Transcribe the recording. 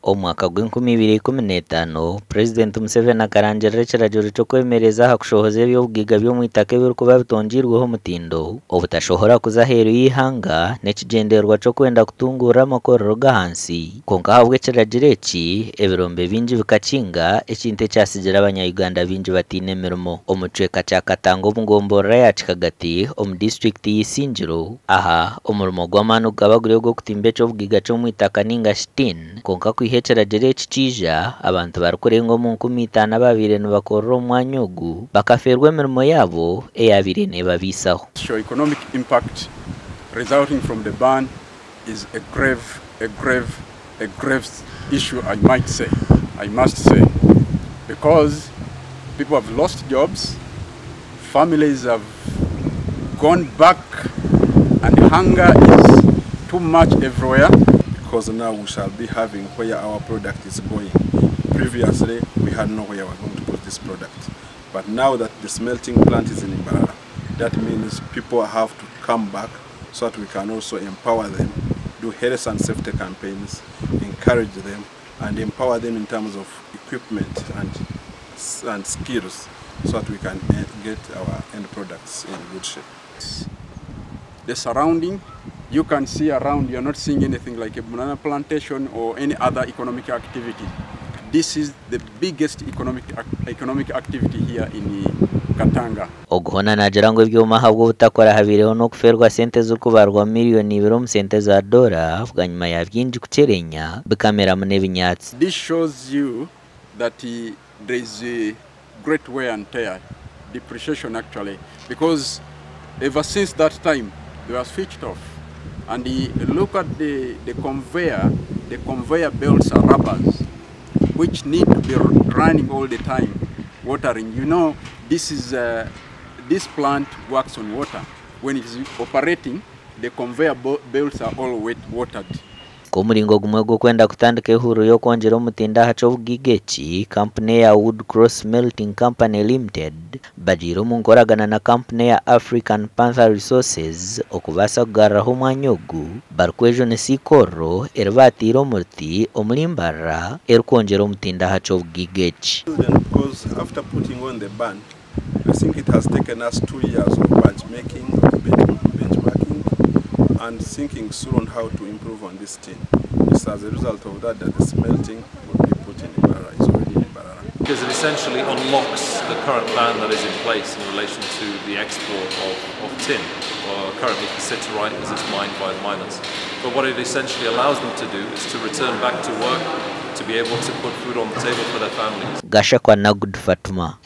Omu mwaka gw'enkumi ibiri ikumi n'etaano, Purezidenti Museveni akarangirira ekiragiro ky'okwemereza aha kushohoza eby'obugaiga by'omu itaka ebirikuba bitongyeirweho omutindo obutashohora kuza aheeru y'eihanga, n'ekigyendererwa ky'okwenda kutunguura amakorero g'ahansi. Kwonka ahabw'ekiragiro eki, ebirombe bingi bikakinga, ekintu ekyasigira abanya-Uganda baingi bataine emirimo. Omu kicweka kya Katanga, omu gomborora ya Kikagati omu disitulikiti y'Isingiro, aha omurimo gw'amaani gukaba guri ogw'okutimba eky'obugaiga ky'omu itaka ninga shi tin. Kwonka kwiha ekiragiro eki kiija, abantu barikurenga omu 5000 ababaire nibakorera omu mwanya ogu bakafeerwa emirimo yaabo eyabaire neebabiisaho. Socio-economic impact resulting from the ban is a grave, a grave, a grave issue, I might say, I must say, because people have lost jobs, families have gone back, and hunger is too much everywhere. Because now we shall be having where our product is going. Previously, we had nowhere we were going to put this product. But now that the smelting plant is in Mbarara, that means people have to come back so that we can also empower them, do health and safety campaigns, encourage them, and empower them in terms of equipment and skills so that we can get our end products in good shape. The surrounding, you can see around, you're not seeing anything like a banana plantation or any other economic activity. This is the biggest economic activity here in Katanga. Oguhona naagira ngu ebyoma ahabw'obutakora habaireho n'okufeerwa sente zirikubarwa miliyoni 2 omu sente za doora, bwanyima ya bingi kukyerenya bikameramu n'ebinyaatsi. This shows you that there is a great wear and tear, depreciation actually, because ever since that time they were switched off. And look at the conveyor belts are rubbers, which need to be running all the time, watering. This plant works on water. When it is operating, the conveyor belts are all wet, watered. Nk'omuringo gumwe gw'okwenda kutandika ehururu y'okwongyera omutindo aha ky'obugaiga eki, kampuni eya Wood Cross Smelting Company Limited bagiire omu nkoragana na kampuni eya African Panther Resources okubaasa kugaruraho omwanya ogu barikwejunisa ikorero eri bateire omu ruti omuri Mbarara erikwongyera omutindo aha ky'obugaiga eki. Because after putting on the ban, I think it has taken us 2 years of benchmarking, benchmarking and thinking through on how to improve on this thing. It's as a result of that that the smelting will be put in Mbarara, is already in Mbarara. Because it essentially unlocks the current ban that is in place in relation to the export of tin, or currently cassiterite as it's mined by the miners. But what it essentially allows them to do is to return back to work, to be able to put food on the table for their families. Gashakwa Nagud Fatuma.